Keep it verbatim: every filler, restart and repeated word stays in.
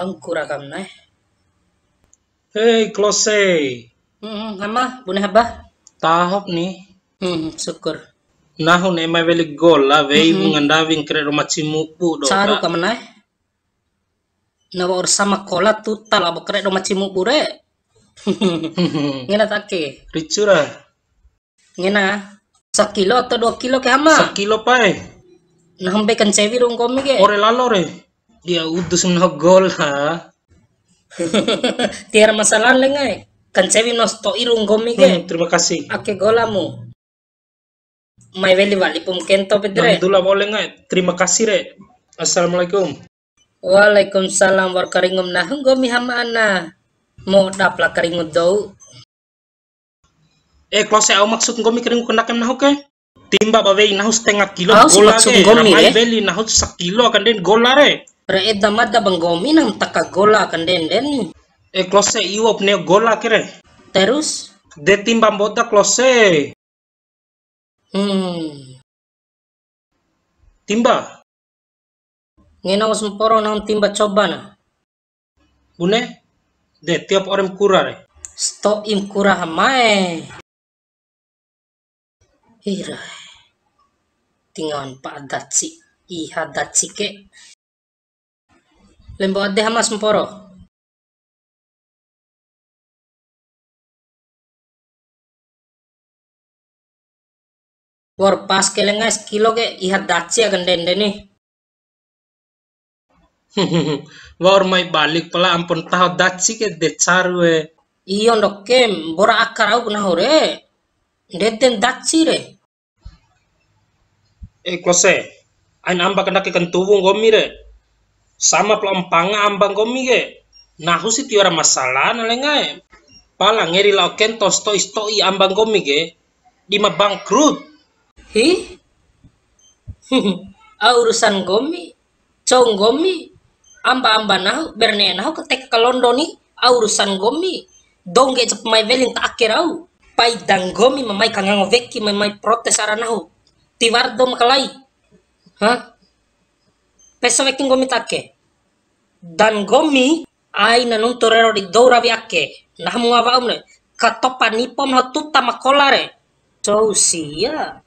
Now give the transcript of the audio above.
Angkura kam na'e. Hei, Klose. Hmm, hama, bune haba? Tahop ni. Hmm, syukur. Nahu ne'e mai weli gola, wei, hmm, wunga ndawi kere do maci mubu do. Caru ka. Ka manae. Na wa'ur sama kola tuta labo kere do maci mubu re. Ngena ta ake. Ricu ra. Ngena, sakilo atau dua kilo ke hama? Sakilo pae. Nah, mbe kancewi ru nggomi ke? Ore lalo re. Dia udus mena gola. Tiwara masalah lenga e. Kancewi no sato'i ru nggomi ke? Hmm, terima kasih. Ake golamu. Mai weli wali pum kento pede re. Alhamdulillah, boleh ngai. Terima kasih re. Assalamualaikum. Waalaikumsalam warahmatullahi wabarakatuh. Nggomi hama ana. Mo dapla karingu dou. Eh, Klose, au maksud nggomi karingu kandake nahu ke? Timba ba wei nahu setengah kilo. Au si gola maksud ke, nggomi, ramai re? Weli nahu sakilo akan den gola re. Re eda mada ba nggomi nahu taka gola akan den den. Eh, Klose, iwop neo gola ke re. Terus? De timba mboda, Klose. Hmm. Timba. Ngena wa'u samporo nahu timba coba na. Bune, de tiap ore ma kura re. Sato'i ma kura hama e. Ira. Tingawan pa daci, iha daci ke. Lembo ade hama samporo. Wa'ur pas ke lenga e, sakilo ke iha daci aka ndede ni. Wa'ur mai balik pala ampon taho daci ke de caru e. Iyo ndoke, mbora aka rau ku nahu re. Ndeden daci re. Eh, Klose, ain amba kandake kantuwu nggomi re. Sama pala mpanga amba nggomi ke. Nahu si tiwara masalah na lenga e. Pala ngeri lao kento sato'i-sato'i amba nggomi ke. Di ma bangkrut. Hi? Au urusan nggomi. Cou nggomi, amba-amba nahu, berne nahu ke teka kalondo ni, au urusan nggomi, dou ngge'e capa mai welin ta ake rau, pai da nggomi ma mai kangango weki, ma mai protes ara nahu, tiwara dou makalai, ha? Peso weki nggomi ta ake, dan nggomi, aina nuntu rero di dou rawi ake, nahu ma ngawa wa'um re, katopa nipo nahu tuta ma kola re, cou sia.